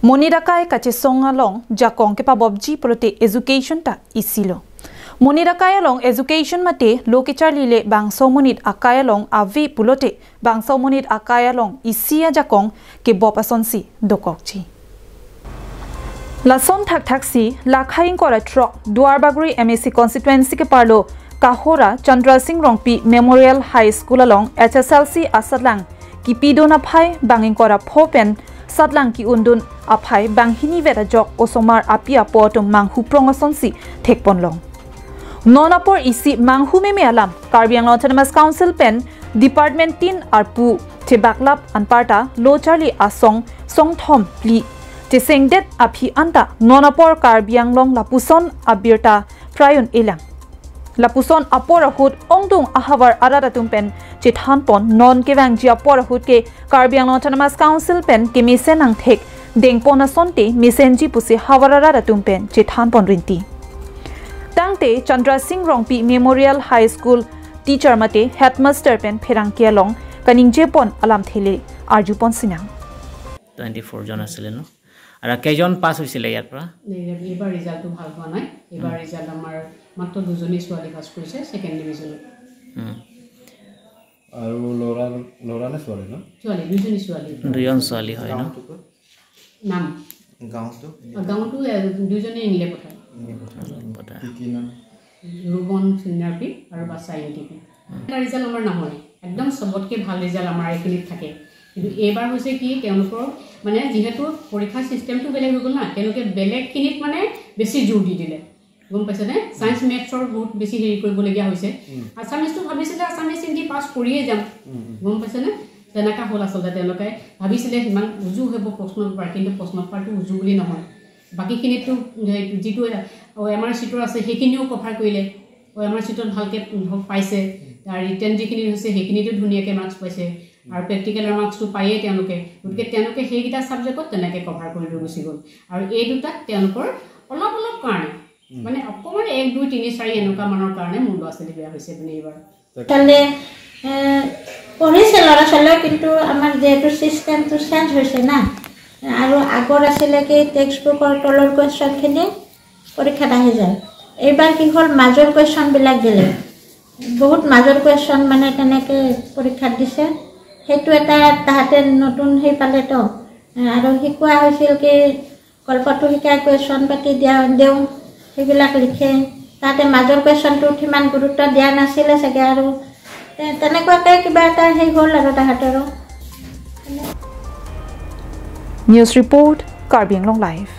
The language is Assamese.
Monirakai kache songalong jakong ke pabobji polote education ta isilo. Monirakai along education mate loke charlile bang somonit akai along avi pulote bang somonit akai along isia jakong ke bopasonsi dokokchi. Lason thak thaksi lakhaing kora truck Duarbaguri MAC constituency ke parlo Kahora Chandra Singh Rongpi Memorial High School along HSLC asadlang ki pidona phai banging kora phopen sadlang ki undun aphai banghini vera jok osomar apia potom manghu prongasonsi thekponlong nonapor isi manghu meme alam Karbi Anglong Autonomous Council pen Department tin arpu chebaklap anparta locharli asong songthom pli chesengdet aphi anta nonapor Karbi Anglong lapuson abirta prayon elang lapuson apor ahut ongdung ahawar arada tumpen chithan pon non kewang ji apor ahut ke Karbi Anglong Autonomous Council pen ke misen ang thek dengpon asonte misen ji pusi hawar arada tumpen chithan pon rinti tangte Chandra Singh Rongpi Memorial High School teacher mate headmaster pen pherang kelong kaning jepon alam thele arjupon sinang 24 জন আছিল ন আৰু কেইজন পাছ হৈছিল ইয়াৰ পৰা এইবাৰ ৰিজাল্টটো ভাল হোৱা নাই এইবাৰ ৰিজাল্ট আমাৰ মাত্ৰ দুজনী ছোৱালী পাছ কৰিছে সেকেন্ড ডিভিজনত আৰু লৰা লৰা নে ছোৱালী ন ছোৱালী দুজনী ছোৱালী দুজন ছোৱালী হয় ন নাম গাঁওটো গাঁওটো দুজনী ইংলে পঠায় কি নাম ৰুবন চিনাৰপি আৰু বাছা ইংটিপি এটা ৰিজাল্ট আমাৰ নহয় একদম সবতকে ভাল ৰিজাল্ট আমাৰ এইখিনিত থাকে কিন্তু এইবাৰ হৈছে কি তেওঁলোকৰ মানে যিহেতু পৰীক্ষাৰ সিস্টেমটো বেলেগ হৈ গ'ল না তেওঁলোকে বেলেগখিনিত মানে বেছি জোৰ দি দিলে গম পাইছেনে সায়েন্স মেথছৰ বহুত বেছি হেৰি কৰিবলগীয়া হৈছে আছামিজটো ভাবিছিলে আছামিজ হিন্দী পাছ কৰিয়ে যাম গম পাইছেনে তেনেকুৱা হ'ল আচলতে তেওঁলোকে ভাবিছিলে সিমান উজু হ'ব প্ৰশ্ন পেপাৰ কিন্তু প্ৰশ্ন পেপাৰটো উজু বুলি নহয় বাকীখিনিতো যিটো অ' এম আৰ চিটৰ আছে সেইখিনিও কভাৰ কৰিলে অ' এম আৰ চিটত ভালকৈ পাইছে তাৰ ৰিটাৰ্ণ যিখিনি হৈছে সেইখিনিতো ধুনীয়াকৈ মাৰ্কছ পাইছে আৰু প্ৰেক্টিকেলৰ মাৰ্কছটো পায়েই তেওঁলোকে গতিকে তেওঁলোকে সেইকেইটা ছাবজেক্টত তেনেকৈ কভাৰ কৰি লৈ গুচি গ'ল আৰু এই দুটাত তেওঁলোকৰ অলপ অলপ কাৰণে মানে অকণমান 1 2 3 4 এনেকুৱা মানৰ কাৰণে মোৰ ল'ৰা ছোৱালী বেয়া হৈছে মানে এইবাৰ তাহলে পঢ়িছে ল'ৰা ছোৱালীয়ে কিন্তু আমাৰ যিহেতু চিষ্টেমটো চেঞ্জ হৈছে না আৰু আগৰ আছিলে কি টেক্সট বুকৰ তলৰ কুৱেশ্যনখিনি পৰীক্ষাত আহি যায় এইবাৰ কি হ'ল মাজৰ কুৱেশ্যনবিলাক দিলে বহুত মাজৰ কুৱেশ্যন মানে তেনেকৈ পৰীক্ষাত দিছে সেইটো এটা তাহাঁতে নতুন সেই পালেতো আৰু শিকোৱা হৈছিল কি গল্পটো শিকাই কুৱেশ্যন পাতি দিয়া দিওঁ সেইবিলাক লিখে তাতে মাজৰ কুৱেশ্যনটোত সিমান গুৰুত্ব দিয়া নাছিলে চাগে আৰু তেনেকুৱাকৈ কিবা এটা সেই হ'ল আৰু তাহাঁতৰো News report Karbi Anglong live.